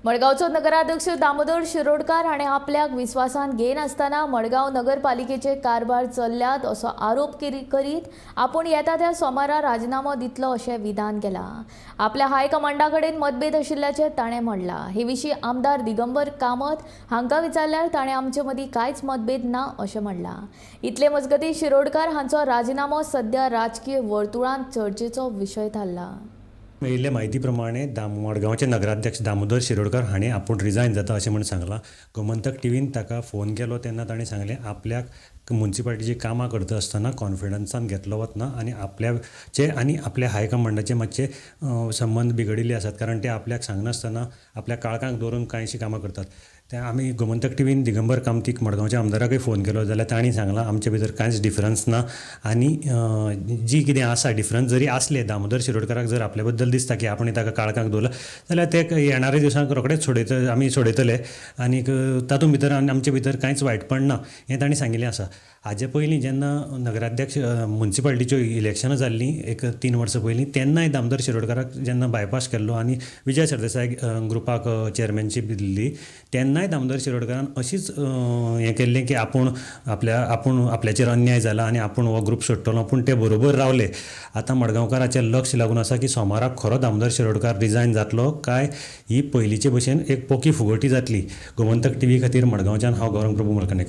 मडगांवचो नगराध्यक्ष दामोदर शिरोडकार हाणें आपल्याक विस्वासांत घेयनासतना मडगांव नगरपालिकेचे कारभार चल्ल्यात असो आरोप करीत आपूण येता त्या सोमारा राजिनामो दितलो अशें विधान केलां. आपल्या हायकमांडा कडेन मतभेद आशिल्ल्याचें ताणें म्हणलां. हे विशीं आमदार दिगंबर कामत हांकां विचारल्यार ताणें आमचे मदीं कांयच मतभेद ना अशें म्हणलां. इतले मजगतीं शिरोडकार हांचो राजिनामो सध्या राजकीय वर्तुळांत चर्चेचो विशय थारला. मेळिल्ले म्हायती प्रमाणे मडगांवचे नगराध्यक्ष दामोदर शिरोडकर हांणी आपूण रिजायन जाता अशें म्हूण सांगलां. गोमंतक टीव्हीन ताका फोन केलो तेन्ना ताणें सांगलें आपल्याक मुन्सिपालिटीचीं कामां करता आसतना कॉन्फिडन्सान घेतलो वतना आनी आपल्याचे आनी आपल्या हायकमांडाचे मातशे संबंद बिगडिल्ले आसात, कारण ते आपल्याक सांगनासतना आपल्या काळखाक दवरून कांयशीं कामां करतात. ते आमी गोमंतक टीव्हीन दिगंबर कामतीक मडगांवच्या आमदाराकय फोन केलो जाल्यार तांणी सांगलां आमचे भितर कांयच डिफरन्स ना आनी जी कितें आसा डिफरन्स जरी आसले दामोदर शिरोडकाराक जर आपल्या बद्दल दिसता की आपणे ताका काळखाक दवरला जाल्यार ते येणाऱ्या दिसांक रोखडेच आमी सोडयतले आनीक तातूंत भितर आमचे भितर कांयच वायटपण ना हें तांणी सांगिल्लें आसा. हाजे पयलीं जेन्ना नगराध्यक्ष मुन्सिपालिटीच्यो इलेक्शनां जाल्लीं एक 3 वर्सां पयलीं तेन्नाय दामोदर शिरोडकाराक जेन्ना बायपास केल्लो आनी विजय सरदेसाय ग्रुपाक चेअरमॅनशीप दिल्ली तेन्नाय दामोदर शिरोडकारान अशीच हें केल्लें की आपूण आपल्याचेर अन्याय जाला आनी आपूण हो ग्रूप सोडटलो, पूण ते बरोबर रावले. आतां मडगांवकाराचें लक्ष लागून आसा की सोमाराक खरो दामोदर शिरोडकार रिजायन जातलो काय ही पयलींचे भशेन एक पोकी फुगोटी जातली. गोमंतक टीव्ही खातीर मडगांवच्यान हांव गौरंग प्रभू मलकनेकर.